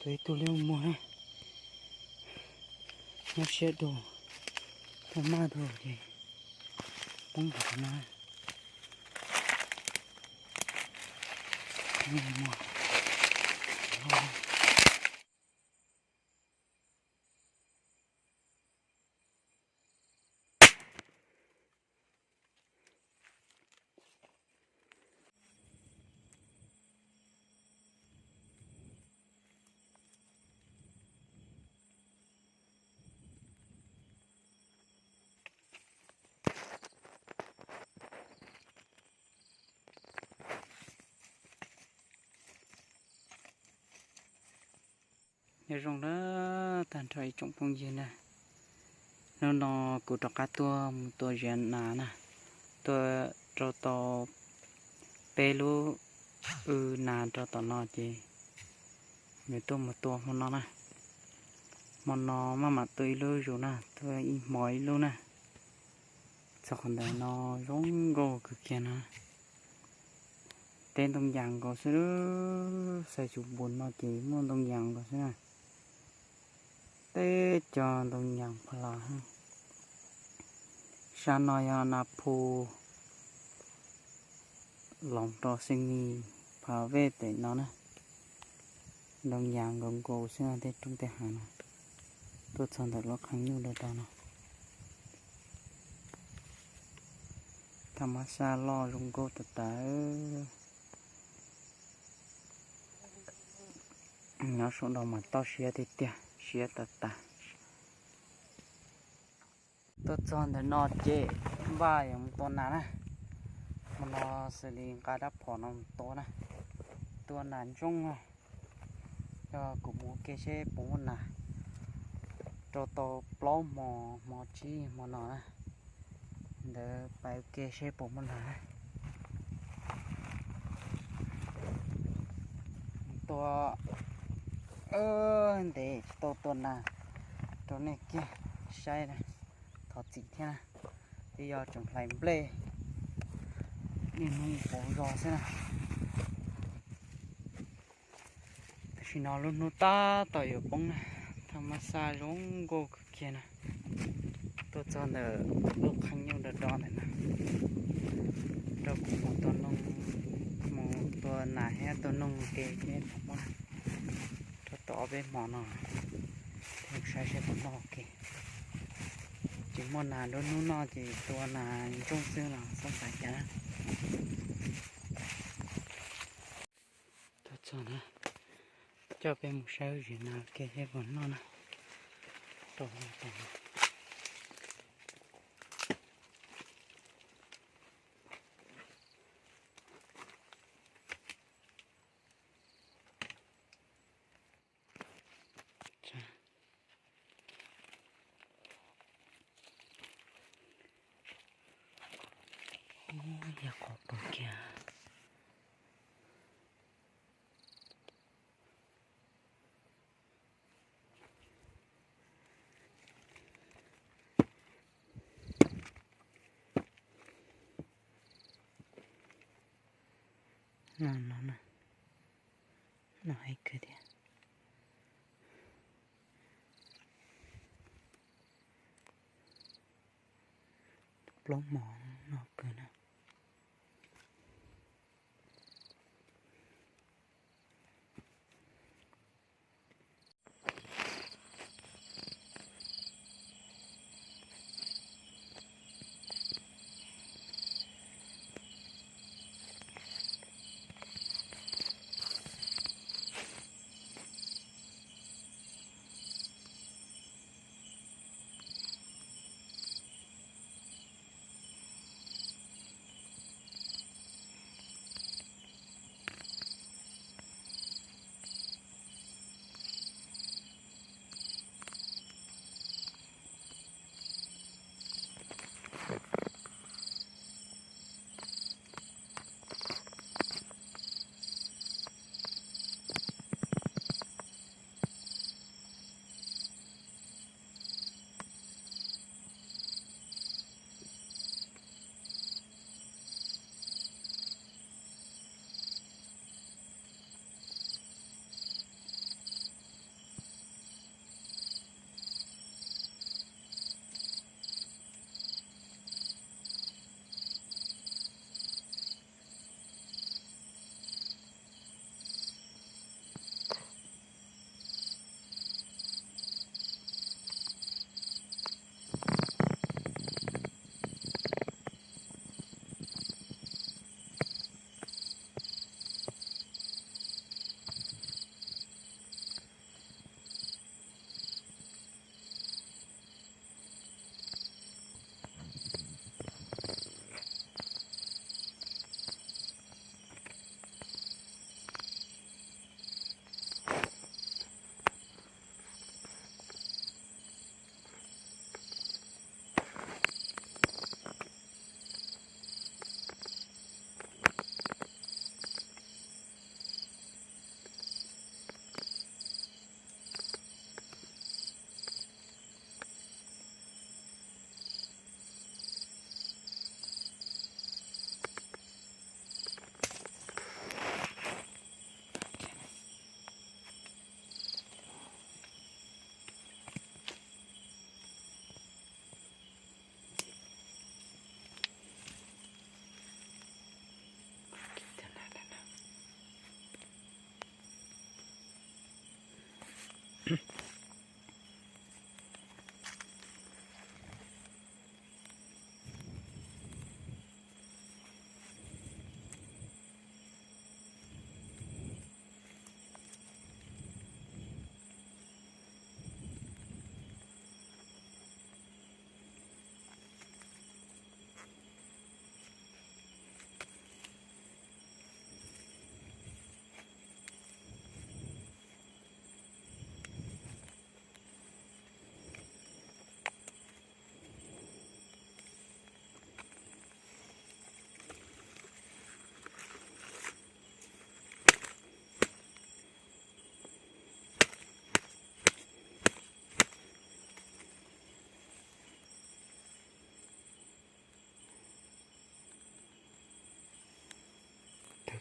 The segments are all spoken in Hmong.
Tus ib tug liab muag na, nyab siab dua, tau maj dua ces poob nrov no. Nyob zoo na, tag nrho ib tsoom phooj ywg na, hnub no kuv rov qab tuaj mus tua ziav nas na, tuaj rau tau peb lub w nas rau tom no ces nws tuaj mus tua hmo no na. Hmo no maj mam tua ib lub zus na, tua ib hmo ib lub na. Txog qhov ntawm no zoo nkauj kawg kiag na. Teb ntoo yas nkaus xwb, xav tsuas npus no ces muaj ntoo yas nkaus xwb na. Teb cov ntoo yas pha las. Sab no yog nas phu loov rau xees mis phav vej pem no na. Ntoo yas nkaus nkaus xwb tej roob tej hav no. Tuaj txog ntawm lub qhee nyuj dawb do no. Thaj mab xaj loj zoo nkauj tas tas. Nyob saum no mas toj siab tiag tiag, siab tas tas. Tuaj txog ntawm no ces npaj yuav mus tua nas na. Hmo no xws li nqa rab phom no mus tua na. Tua nas ntsooj na. Yog kuv mus ua ke seb puas muaj nas. Rau tau plaub hmo, hmo tsib hmo no na. Ntawd pais ua ke seb puas muaj nas na. Tua ntev tsis tau tua nas rau nej kiag saib na. Thov txim thiab na, twb yog tseem hlais nplej niaj hnub pauv zog xwb na. Tam sim no lub hnub tab tom yuav poob na, thaj mab xaj zoo nkauj kawg kiag na. Tuaj txog ntawm lub qhee nyuj do do ntawm no, rau kuv mus tua noog, mus tua nas thiab tua noog ua ke thiab thaum muaj rau tau ob peb hmo no, thiaj saib seb puas noj ua ke. Tsis muaj nas nruab hnub noj ces tua nas ntsooj xwb los xob xav cas na. Tuaj txog na, coj peb mus saib ziav nas ua ke seb puas noj na. Rau no. Yog qhov pom kiag. No no na, no heev kawg thiab. Plaub hmo no kawg na. Tau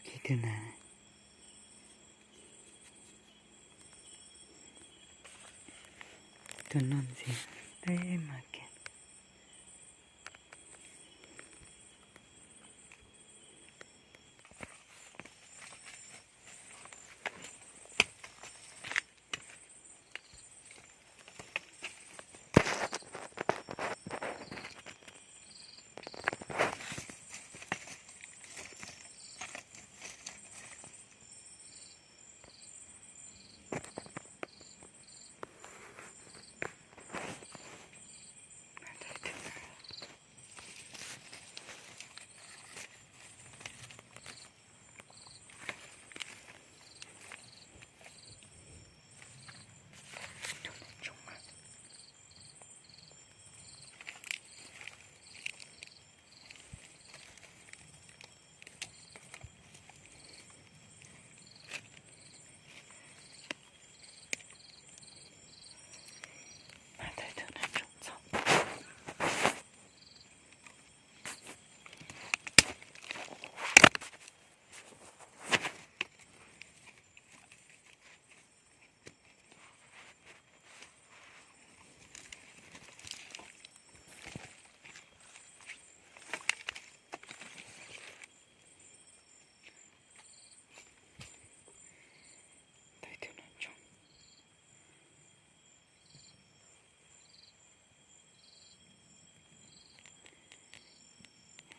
kiag tus na. Tus no ntxiv teb mas kiag.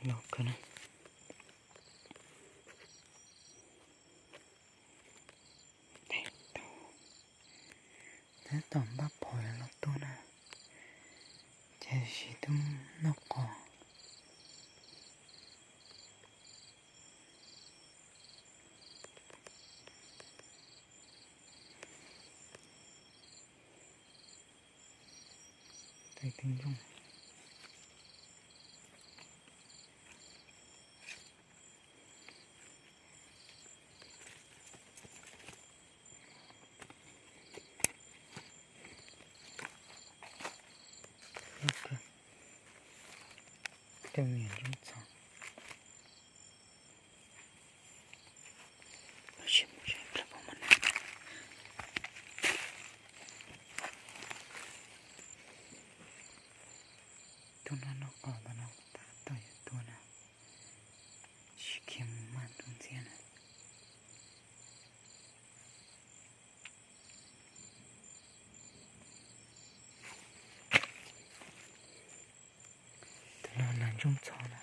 Los kawg na. Tab tom npaj phom los tuag na, ces sis twb noj qos. Tais tis ntsooj. Tej me nyuam ntsooj txhob. Tus no noj qos ntawm no tab tom yuav tuag na, tsis khiav mus maj ntuj ntxiab na. Tus no nas ntsooj txhob na.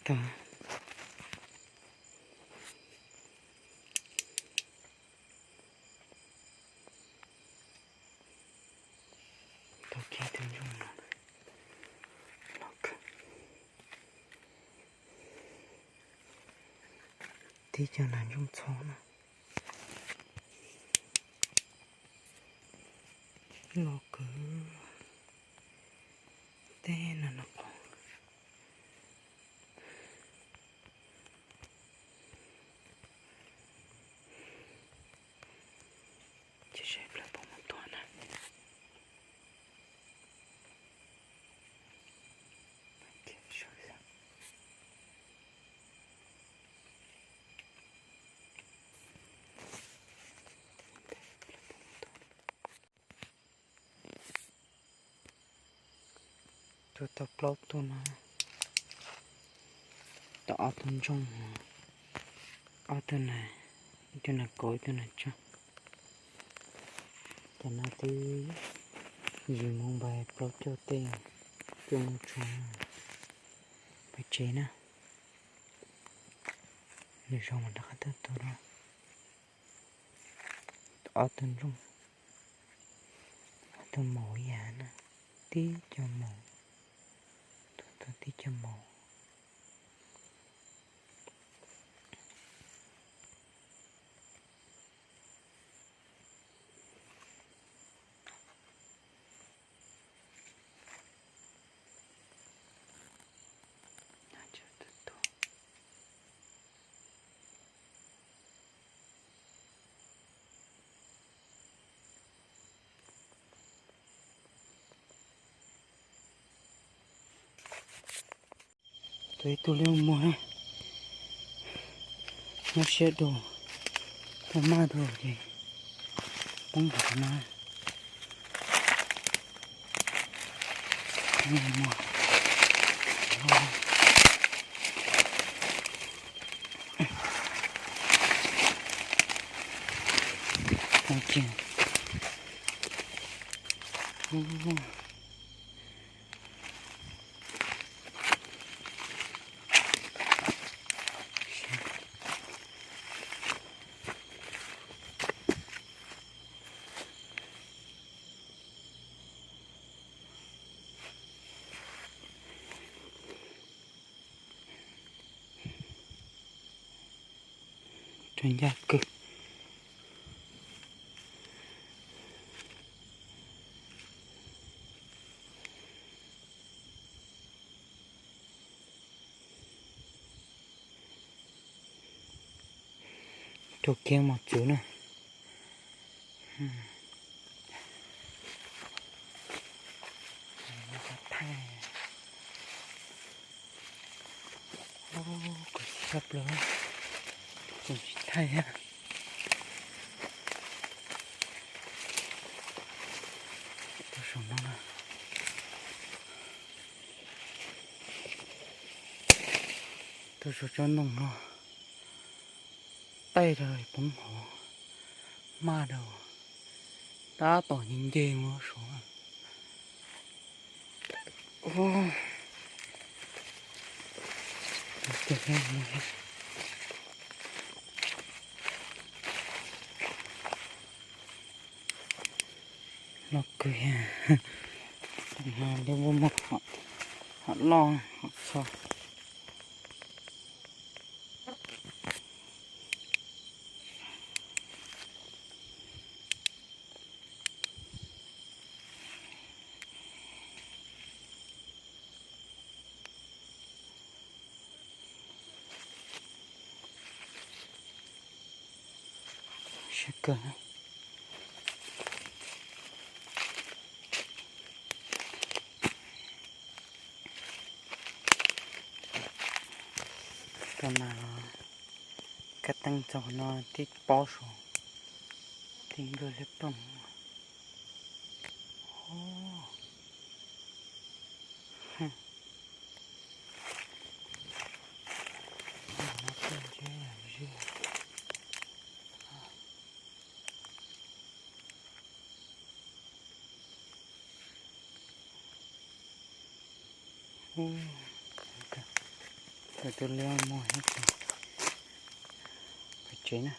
Tau, tau kiag tus ntsoog no los kawg. Tib cov nas ntsoog txhob na. Los kawg. Tej no no qos. Ces saib plaws puas muaj tuag na. Tuag tau plaub tug no, tau ob tug ntsoog, ob tug na, ib tug na kauv ib tug na tsawg. Cov no twb yim moo npaim plaub caug tej, cuaj moo tshua pem tsev na. Nws zoo mas rov qab tuaj tuag na. Ob tug ntsoog, ob tug maum ib yam na, tib co maum, tib co maum. Tus ib tug liab muag na, nyob siab dua, tau maj dua ces poob nrov na. Rau ncaj kawg. Rau kiag mos txwv na. Thaij, kuv tsis tshaj plaws, kuv tsis thaij thiab. Tus saum no na. Tus saum tsob ntoo no, taij rau poob hauv, maj rau, tab tom nce nce mus saud. Loj kawg, liab muag, hom loj hom txho. Siab kawg. Tus nas los kaj teeb txog no tib pob saud, tib nplua liab ploog. Kuv tus liab muag pem tsev na.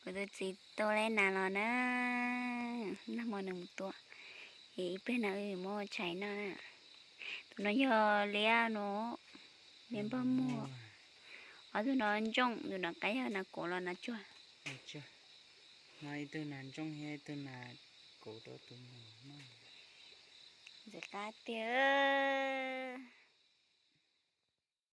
Kuv tus txiv tua li nas los na, nag hmo nws mus tua, es ib pliag no wb muab ua tshais noj na. Tus no yog liab no, liab npog muag. Ob tug no ntsooj, tus no qab yog nas kauv los nas tsuag. No ib tug nas ntsooj thiab ib tug nas kauv rau tus muag noj. Ntxim qab tiag.